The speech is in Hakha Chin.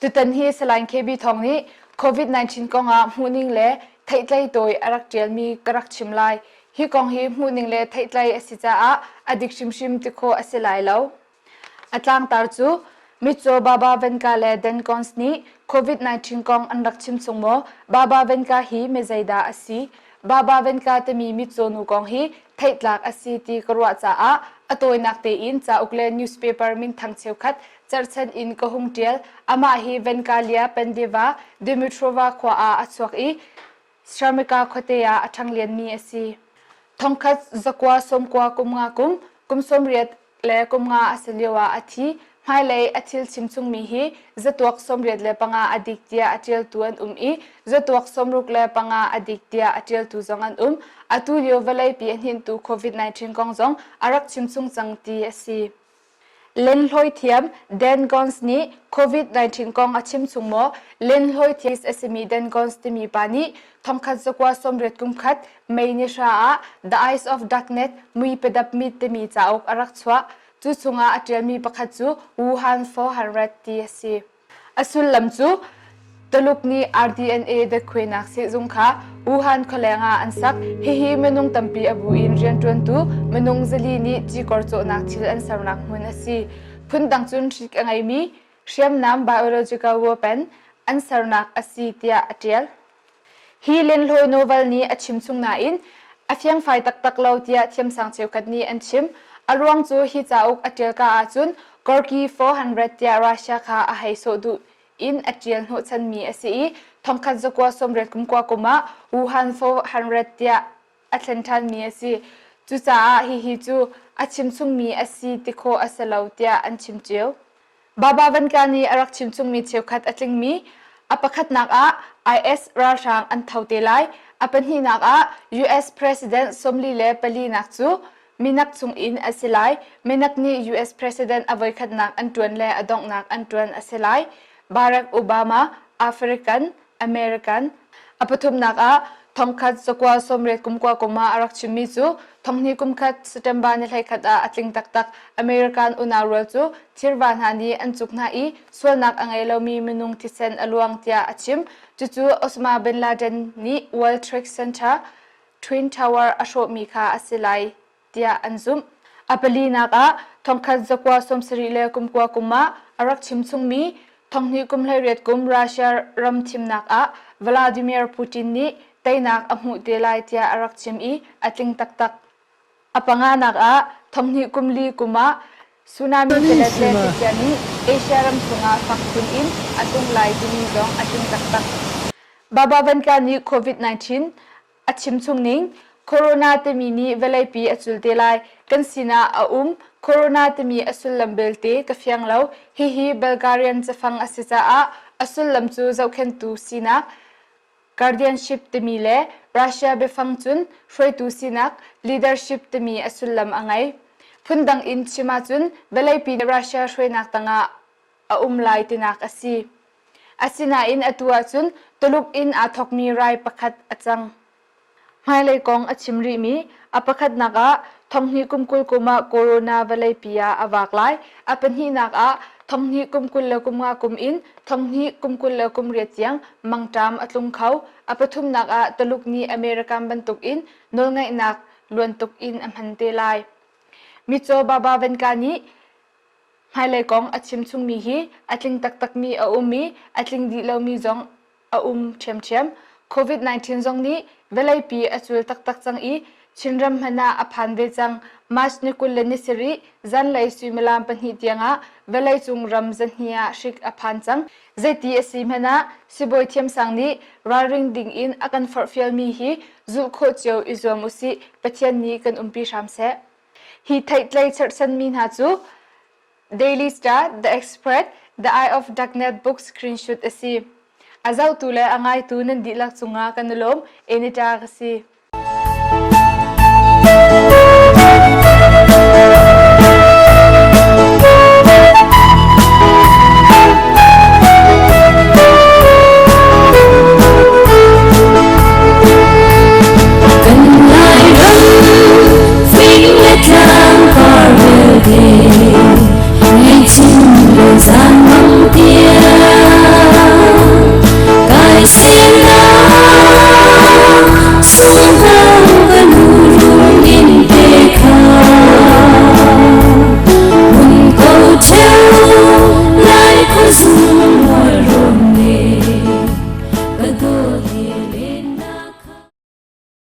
Tutan hi Salai KB Thawng nih COVID-19 kongah hmuhning le theihtlei tawi a rak ṭialmi ka rak chim lai. Hi kong hi hmuhning le theihtlei a si caah a dik hrimhrim ti khawh a si lai lo. A tlangtar cu Mitcaw Baba Venka le Dan Gons nih COVID-19 kong an rak chim chung maw? Baba Venka hi mi zeidah a si? Baba Venka timi mitcaw nu kong hi theihtlak a si ti ka ruah caah a tawinak tein cauk le newspaper minthang cheukhat cherhchan in ka hung ṭial. Amah hi Venkalia Pendeva Dimitrova khua ah a chuak i Sramika khuate ah a ṭhanglianmi a si. Thongkhat zakua sawmkua kum nga kum, kum 80 le kum nga a si lio ah a thi. Hmailei a thil chim chungmi hi zatuak 85 a dik tiah a ṭialtu an um i zatuak 65 a dik tiah a ṭialtu zong an um. Atu lio vawleipi a hnintu COVID-19 kong zong a rak chim chung cang ti a si. Lenhloi thiam Dan Gons nih COVID-19 kong a chim chung maw? Lenhloi thiam a simi Dan Gons timi pa nih thongkhat zakua 80 kum khat May ni hra ah The Eyes of Darknet mui pedap mit timi cauk a rak chuah. Cu chungah a ṭialmi pakhat cu Wuhan 400 ti a si. A sullam cu Tuluk nih RDNA datkhuainak sehzung kha Wuhan khualeng ah an sak. Hihi minung tampi a bu in rianṭuantu minung zali nih cikor cawhnak thil an sernak hmun a si. Phundang cun hrik a ngeimi hriamnam biological weapon an sernak a si tiah a ṭial. Hi lenhloi novel nih a chim chung nain a fiangfai taktak lo tiah thiamsang cheukhat nih an chim. A ruang cu hi cauk a ṭialka ahcun Gorky 400 tiah Russia kha a hei sawh duh in a ṭial hnawhchanmi a si i thongkhat zakua 80 kum kua kum ah Wuhan 400 tiah a thlen ṭhanmi a si. Cucaah hihi cu a chim chungmi a si ti khawh a si lo tiah an chim cio. Baba Vanka nih a rak chimchungmi cheukhat a tlingmi a pakhatnak ah IS ralhrang an tho te lai. A pahnihnak ah US President 44 nak cu minak chung in a si lai. Minak nih US President a voikhatnak an ṭuan le a donghnak an ṭuan a si lai. Barack Obama, African American. A pathumnak ah thongkhat zakua 80 kum kua kum ah a rak chimmi cu thonghnih kum khat September ni 11 ah a tling taktak. American unau rual cu thirva hna nih an cuk hna i sualnak a ngei lomi minung thisen a luang tiah a chim. Cucu Osama bin Laden nih World Trade Center Twin Tower a hrawhmi kha a si lai tiah an zumh. A palinak ah thongkhat zakua 70 le kum kua kum ah a rak chim chungmi thonghnih kum 18 kum Russia ram thimnak ah Vladimir Putin nih teinak a hmuh te lai tiah a rak chim i a tling taktak. A panganak ah thonghnih kum li kum ah tsunami tilet le thlichia nih Asia ram chungah fak khun in a tlung lai timi zong a tling taktak. Baba Vanga nih COVID-19 A chimchung ning, Corona timi nih vawleipi a cul te lai. Kan sinah a um. Corona timi a sullam belte ka fiang lo. Hihi Bulgarian cafang a si caah a sullam cu zohkhenhtu sinak, guardianship timi le Russia biafang cun hruaitu sinak, leadership timi a sullam a ngei. Phundang in chim ahcun vawleipi nih Russia hruainak tangah a um lai tinak a si. Asinain atu ahcun Tuluk in aa thawkmi rai pakhat a cang. Hmailei kong a chim rihmi a pakhatnak ah thonghnih kum 20 kum ah corona vawleipi ah a vak lai. A pahnihnak ah thonghnih kum 25 kum in thonghnih kum 28 tiang mangṭam a tlung kho. A pathumnak ah Tuluk nih American bantukin nawlngeihnak luan tuk in a hman te lai. Mitcaw Baba Venka nih Hmailei kong a chim chungmi hi a tling taktakmi a um i a tling dih lomi zong a um ṭhiamṭhiam. COVID-19 zong nih vawleipi a cul taktak cang i Chinram hmanh ah a phan ve cang. March ni 20 le ni sarih zanlei suimilam pahnih tiangah vawleicung ram zahnih ah hrik a phan cang. Zeiti a si hmanh ah sibawi thiamsang nih ralring ding in a kan forhfialmi hi zulh khawh cio i zuam usih. Pathian nih kan umpi hram seh. Hi theihtlei cherhchanmi hna cu Daily Star, The Express, The Eye of Darknet book screenshot a si. A zohtu le a ngaitu nan dihlak cungah kan i lawm. Anita ka si. Kan Lairam fing le tlang par vialte ngei chin le zan.